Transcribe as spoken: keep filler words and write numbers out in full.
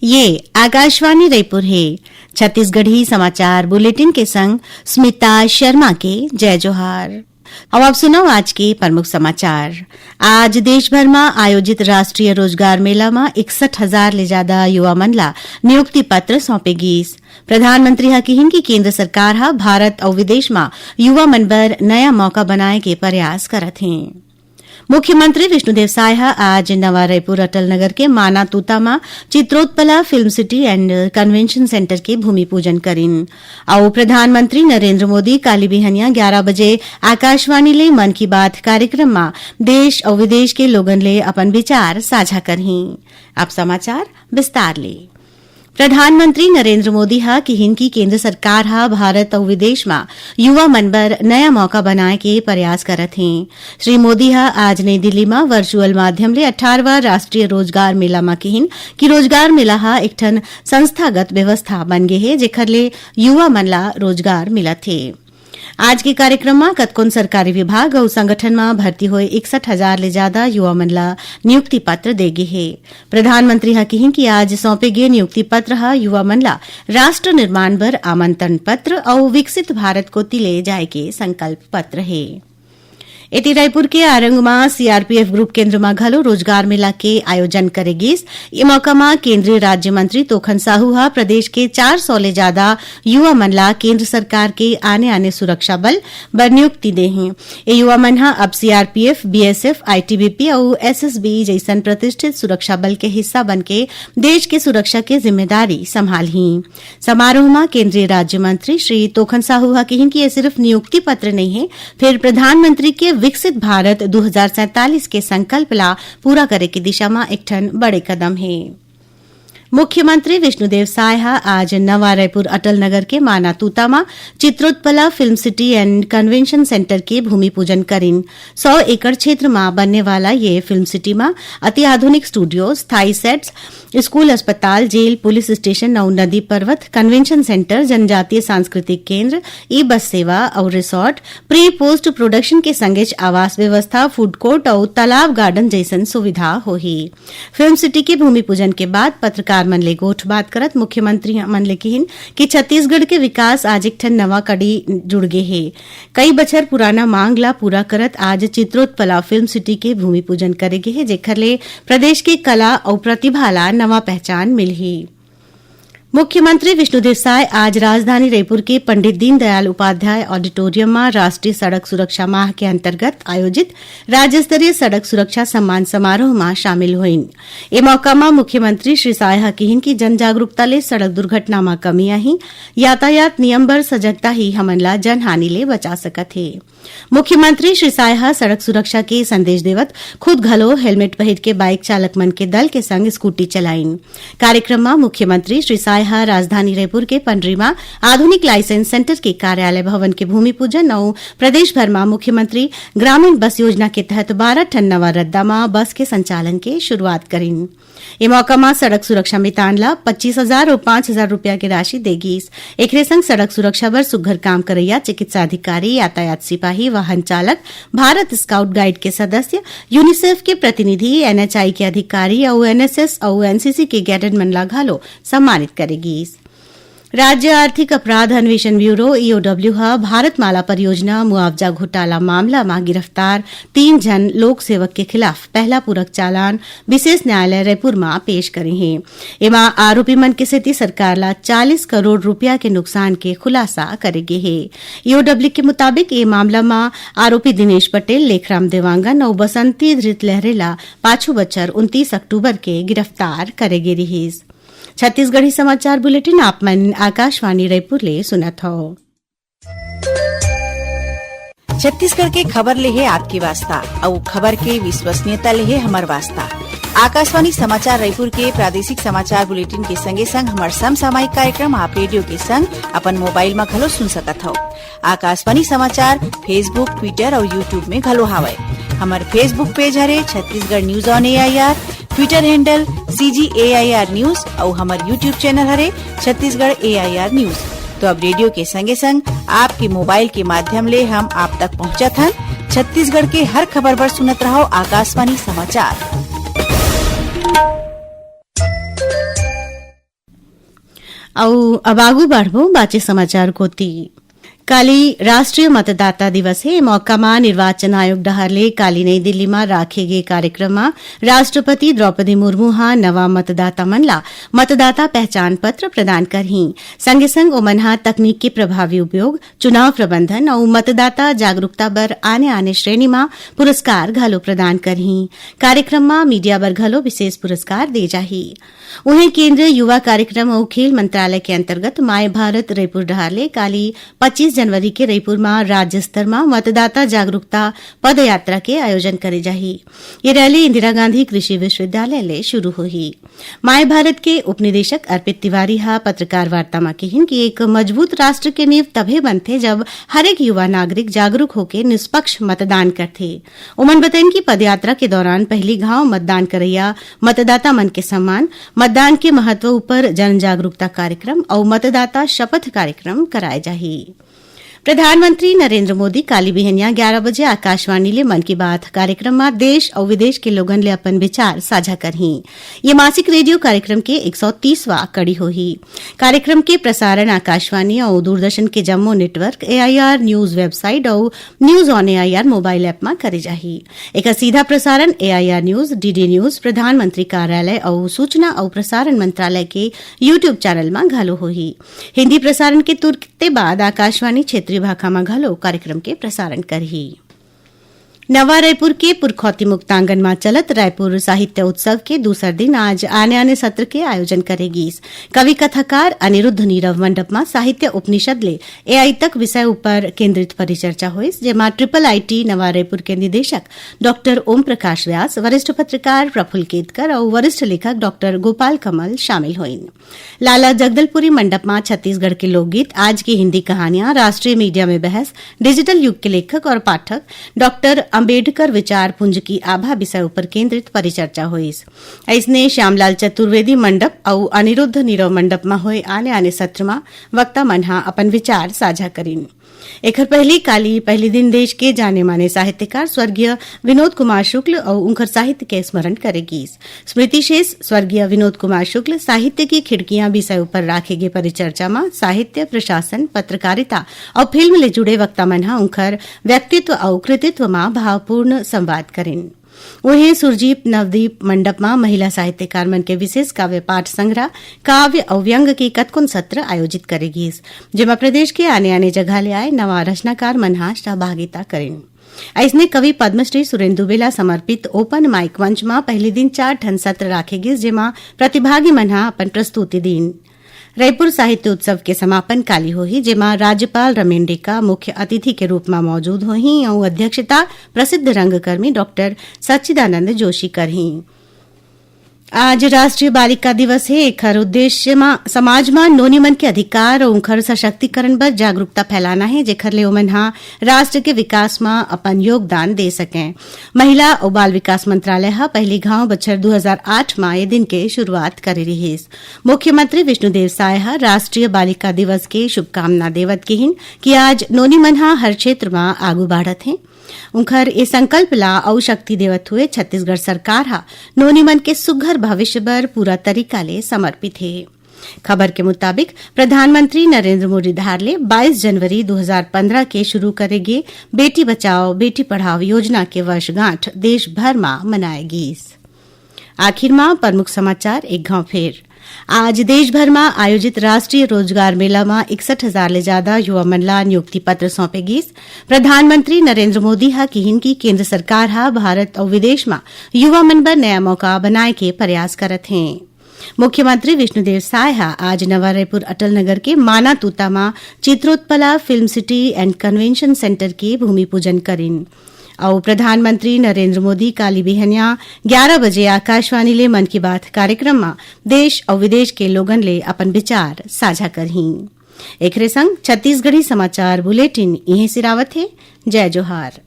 ये आकाशवाणी रायपुर हे। छत्तीसगढ़ी समाचार बुलेटिन के संग स्मिता शर्मा के जय जोहार। अब आप सुनव आज के प्रमुख समाचार। आज देश भर म आयोजित राष्ट्रीय रोजगार मेला म इकसठ हजार ले जादा युवा मन ला नियुक्ति पत्र सौंपे गीस। प्रधानमंत्री ह किहिन कि केंद्र सरकार ह भारत अउ विदेश म युवा मन बर नया मौका बनाए के प्रयास करत हे। मुख्यमंत्री विष्णुदेव साय ह आज नवा रायपुर अटल नगर के माना तूता म Chitrotpala film city and convention centre के भूमि पूजन करिन। अउ प्रधानमंत्री नरेंद्र मोदी काली बिहनिया ग्यारह बजे आकाशवाणी ले मन की बात कार्यक्रम म देश अउ विदेश के लोगन ले अपन विचार साझा करहीं। अब समाचार विस्तार ले। प्रधानमंत्री नरेंद्र मोदी ह किहिन कि केंद्र सरकार ह भारत अउ विदेश म युवा मन बर नया मौका बनाए के प्रयास करत हे। श्री मोदी ह आज नई दिल्ली म वर्चुअल माध्यम ले अठारहवाँ राष्ट्रीय रोजगार मेला म किहिन कि रोजगार मेला ह एक ठन संस्थागत व्यवस्था बन गे हे, जेखर ले युवा मन ला रोजगार मिलत हे। आज के कार्यक्रम म कतकोन सरकारी विभाग अउ संगठन म भर्ती होए इकसठ हजार ले जादा युवा मन ला नियुक्ति पत्र दे गे हे। प्रधानमंत्री ह किहिन कि आज सौंपे गे नियुक्ति पत्र ह युवा मन ला राष्ट्र निर्माण बर आमंत्रण पत्र अउ विकसित भारत कोति ले जाए के संकल्प पत्र हे। एती रायपुर के आरंग म सीआरपीएफ ग्रुप केंद्र म घलो रोजगार मेला के आयोजन करे गिस। ए मौका म केंद्रीय राज्य मंत्री तोखन साहू ह प्रदेश के चार सौ ले जादा युवा मन ला केंद्र सरकार के आने-आने सुरक्षा बल बर नियुक्ति दे हें। ए युवा मन ह अब सीआरपीएफ, बीएसएफ, आईटीबीपी अउ एसएसबी जइसन प्रतिष्ठित सुरक्षा बल के हिस्सा बनके देश के सुरक्षा के जिम्मेदारी संभालही। समारोह म केंद्रीय राज्य मंत्री श्री तोखन साहू ह किहिन कि ये सिर्फ नियुक्ति पत्र नइ हे, फेर प्रधानमंत्री के विकसित भारत दू हजार सैंतालीस के संकल्प ला पूरा करे के दिशा म एक ठन बड़े कदम हे। मुख्यमंत्री विष्णुदेव साय ह आज नवा रायपुर अटल नगर के माना तूता म Chitrotpala film city and convention centre के भूमि पूजन करिन। सौ एकड़ क्षेत्र म बनने वाला ये फिल्म सिटी म अति आधुनिक स्टूडियो, स्थायी सेट्स, स्कूल, अस्पताल, जेल, पुलिस स्टेशन अउ नदी पर्वत, कन्वेंशन सेंटर, जनजातीय सांस्कृतिक केंद्र, ई बस सेवा अउ रिसोर्ट, प्री पोस्ट प्रोडक्शन के संगेच आवास व्यवस्था, फूड कोर्ट अउ तालाब गार्डन जइसन सुविधा होही। फिल्म सिटी के भूमि पूजन के बाद पत्रकार मन ले गोठबात करत मुख्यमंत्री मन ले किहिन कि छत्तीसगढ़ के विकास आज एक ठन नवा कड़ी जुड़ गे हे। कई बछर पुराना मांग ला पूरा करत आज चित्रोत्पला फिल्म सिटी के भूमि पूजन करे गे हे, जेखर ले प्रदेश के कला अउ प्रतिभा ला नवा पहचान मिलही। मुख्यमंत्री विष्णुदेव साय आज राजधानी रायपुर के पंडित दीनदयाल उपाध्याय ऑडिटोरियम म राष्ट्रीय सड़क सुरक्षा माह के अंतर्गत आयोजित राज्य स्तरीय सड़क सुरक्षा सम्मान समारोह म शामिल होइन। ए मौका म मुख्यमंत्री श्री साय ह किहिन कि जन जागरूकता ले सड़क दुर्घटना म कमी आही, यातायात नियम बर सजगता ही हमन ला जनहानि ले बचा सकत हे। मुख्यमंत्री श्री साय ह सड़क सुरक्षा के संदेश देवत खुद घलो हेलमेट पहिर के बाइक चालक मन के दल के संग स्कूटी चलाइन। कार्यक्रम म मुख्यमंत्री श्री साय ह राजधानी रायपुर के पंडरी म आधुनिक लाइसेंस सेंटर के कार्यालय भवन के भूमि पूजन अउ प्रदेश भर म मुख्यमंत्री ग्रामीण बस योजना के तहत बारह ठन नवा रद्दा म बस के संचालन के शुरुआत करिन। ए मौका म सड़क सुरक्षा मितान ल पच्चीस हजार अउ पाँच हजार रुपया के राशि दे गीस। एकरे संग सड़क सुरक्षा बर सुग्घर काम करइया चिकित्सा अधिकारी, यातायात सिपाही, वाहन चालक, भारत स्काउट गाइड के सदस्य, यूनिसेफ के प्रतिनिधि, एनएचआई के अधिकारी अउ एनएसएस अउ एनसीसी के कैडेट मन ला घलो सम्मानित करे गीस। राज्य आर्थिक अपराध अन्वेषण ब्यूरो, ईओडब्ल्यू, ह भारतमाला परियोजना मुआवजा घोटाला मामला म गिरफ्तार तीन झन लोक सेवक के खिलाफ पहला पूरक चालान विशेष न्यायालय रायपुर म पेश करे हे। एमा आरोपी मन के सेती सरकार ला चालीस करोड़ रुपया के नुकसान के खुलासा करे गे हे। ईओडब्ल्यू के मुताबिक, ए मामला म आरोपी दिनेश पटेल, लेखराम देवांगन अउ बसंती धृत लहरे ला पाछू बछर उनतीस अक्टूबर के गिरफ्तार करे गे रिहिस। छत्तीसगढ़ी समाचार बुलेटिन आप मन आकाशवाणी रायपुर ले सुनत हव। छत्तीसगढ़ के खबर ले हे आपके वास्ता, अउ खबर के विश्वसनीयता ले हे हमर वास्ता। आकाशवाणी समाचार रायपुर के प्रादेशिक समाचार बुलेटिन के संगे संग हमर समसामयिक कार्यक्रम आप रेडियो के संग अपन मोबाइल म घलो सुन सकत हव। आकाशवाणी समाचार Facebook, Twitter अउ YouTube में घलो हावय। हमर Facebook पेज हरे Chhattisgarh news on AIR, Twitter handle CG AIR news अउ हमर YouTube चैनल हरे छत्तीसगढ़ एआईआर न्यूज। तो अब रेडियो के संगे संग आपके मोबाइल के माध्यम ले हम आप तक पहुंचत हन। छत्तीसगढ़ के हर खबर बर सुनत रहव आकाशवाणी समाचार। अउ अब आगू बढ़बो बाचे समाचार कोति। काली राष्ट्रीय मतदाता दिवस हे। ए मौका म निर्वाचन आयोग डहार ले काली नई दिल्ली म राखे गे कार्यक्रम म राष्ट्रपति द्रौपदी मुर्मू ह नवा मतदाता मन ला मतदाता पहचान पत्र प्रदान करही। संगे संग ओमन ह तकनीक के प्रभावी उपयोग, चुनाव प्रबंधन अउ मतदाता जागरूकता बर आने-आने श्रेणी म पुरस्कार घलो प्रदान करही। कार्यक्रम म मीडिया बर घलो विशेष पुरस्कार दे जाही। उहें, केंद्रीय युवा कार्यक्रम अउ खेल मंत्रालय के अंतर्गत माय भारत रईपुर डहार ले काली पच्चीस जनवरी के रईपुर म राज्य स्तर म मतदाता जागरूकता पदयात्रा के आयोजन करे जाही। ये रैली इंदिरा गांधी कृषि विश्वविद्यालय ले शुरू होही। माय भारत के उपनिदेशक अर्पित तिवारी ह पत्रकार वार्ता म किहिन कि एक मजबूत राष्ट्र के नींव तभे बनथे, जब हर एक युवा नागरिक जागरूक होके निष्पक्ष मतदान करथे। ओमन बतइन कि पदयात्रा के दौरान पहिली घांव मतदान करइया मतदाता मन के सम्मान, मतदान के महत्व ऊपर जन जागरूकता कार्यक्रम अउ मतदाता शपथ कार्यक्रम कराए जाही। प्रधानमंत्री नरेंद्र मोदी काली बिहनिया ग्यारह बजे आकाशवाणी ले मन की बात कार्यक्रम म देश अउ विदेश के लोगन ले अपन विचार साझा करही। ये मासिक रेडियो कार्यक्रम के एक सौ तीसवां कड़ी होही। कार्यक्रम के प्रसारण आकाशवाणी अउ दूरदर्शन के जम्मो नेटवर्क, एआईआर न्यूज वेबसाइट अउ news on AIR mobile app म करे जाही। एकर सीधा प्रसारण एआईआर न्यूज, डीडी न्यूज, प्रधानमंत्री कार्यालय अउ सूचना अउ प्रसारण मंत्रालय के YouTube चैनल म घलो होही। हिंदी प्रसारण के तुरते बाद आकाशवाणी क्षेत्रीय भाखा म घलो कार्यक्रम के प्रसारण करही। नवा रायपुर के पुरखौती मुक्तांगन म चलत रायपुर साहित्य उत्सव के दूसर दिन आज आने-आने सत्र के आयोजन करे गीस। कवि कथाकार अनिरुद्ध नीरव मंडप म साहित्य उपनिषद ले एआई तक विषय ऊपर केंद्रित परिचर्चा होइस, जेमा ट्रिपल आईटी नवा रायपुर के निदेशक डॉक्टर ओम प्रकाश व्यास, वरिष्ठ पत्रकार प्रफुल्ल केतकर अउ वरिष्ठ लेखक डॉक्टर गोपाल कमल शामिल होइन। लाला जगदलपुरी मंडप म छत्तीसगढ़ के लोकगीत, आज की हिंदी कहानियां, राष्ट्रीय मीडिया में बहस, डिजिटल युग के लेखक और पाठक डॉक्टर अंबेडकर विचार पुंज की आभा विषय ऊपर केंद्रित परिचर्चा होइस। अइसने श्यामलाल चतुर्वेदी मंडप अउ अनिरुद्ध नीरव मंडप म होए आने-आने सत्र म वक्ता मन ह अपन विचार साझा करिन। एखर पहिली काली पहिली दिन देश के जाने माने साहित्यकार स्वर्गीय विनोद कुमार शुक्ल अउ उंकर साहित्य के स्मरण करे गीस। स्मृति शेष स्वर्गीय विनोद कुमार शुक्ल साहित्य की खिड़कियां विषय ऊपर राखे गे परिचर्चा म साहित्य, प्रशासन, पत्रकारिता अउ फिल्म ले जुड़े वक्ता मन ह उंकर व्यक्तित्व अउ कृतित्व म भावपूर्ण संवाद करिन। उहें, सुरजीत नवदीप मंडप म महिला साहित्यकार मन के विशेष काव्य पाठ संग्रह, काव्य अउ व्यंग के कतकोन सत्र आयोजित करे गीस, जेमा प्रदेश के आने-आने जगह ले आए नवा रचनाकार मन ह सहभागिता करिन। अइसने कवि पद्मश्री सुरेंदु दुबे ला समर्पित ओपन माइक मंच म पहिली दिन चार ठन सत्र राखे गीस, जेमा प्रतिभागी मन ह अपन प्रस्तुति दीन। रईपुर साहित्य उत्सव के समापन काली होही, जेमा राज्यपाल रमेन डेका मुख्य अतिथि के रूप म मौजूद होही अउ अध्यक्षता प्रसिद्ध रंगकर्मी डॉक्टर सच्चिदानंद जोशी करही। आज राष्ट्रीय बालिका दिवस हे। एखर उद्देश्य म समाज म नोनी मन के अधिकार अउ उंखर सशक्तिकरण बर जागरूकता फैलाना हे, जेखर ले ओमन ह राष्ट्र के विकास म अपन योगदान दे सकें। महिला अउ बाल विकास मंत्रालय ह पहिली घांव बछर दू हजार आठ म ए दिन के शुरुआत करे रिहिस। मुख्यमंत्री विष्णुदेव साय ह राष्ट्रीय बालिका दिवस के शुभकामना देवत किहिन कि आज नोनी मन ह हर क्षेत्र म आगू बाढ़त हें। उंखर ए संकल्प ला अउ शक्ति देवत हुए छत्तीसगढ़ सरकार ह नोनी मन के सुघर भविष्य बर पूरा तरीका ले समर्पित हे। खबर के मुताबिक, प्रधानमंत्री नरेंद्र मोदी डहार ले बाईस जनवरी दू हजार पंद्रह के शुरू करे गे बेटी बचाओ, बेटी पढ़ाओ योजना के वर्षगांठ देश भर म मनाए गीस। आखिर म प्रमुख समाचार एक घांव फेर। आज देश भर म आयोजित राष्ट्रीय रोजगार मेला म इकसठ हजार ले जादा युवा मन ला नियुक्ति पत्र सौंपे गीस। प्रधानमंत्री नरेंद्र मोदी ह किहिन कि केंद्र सरकार ह भारत अउ विदेश म युवा मन बर नया मौका बनाए के प्रयास करत हें। मुख्यमंत्री विष्णुदेव साय ह आज नवा रायपुर अटल नगर के माना तूता म Chitrotpala film city and convention centre के भूमि पूजन करिन। अउ प्रधानमंत्री नरेंद्र मोदी काली बिहनिया ग्यारह बजे आकाशवाणी ले मन की बात कार्यक्रम म देश अउ विदेश के लोगन ले अपन विचार साझा करही। एकरे संग छत्तीसगढ़ी समाचार बुलेटिन इहें सिरावत हे। जय जोहार।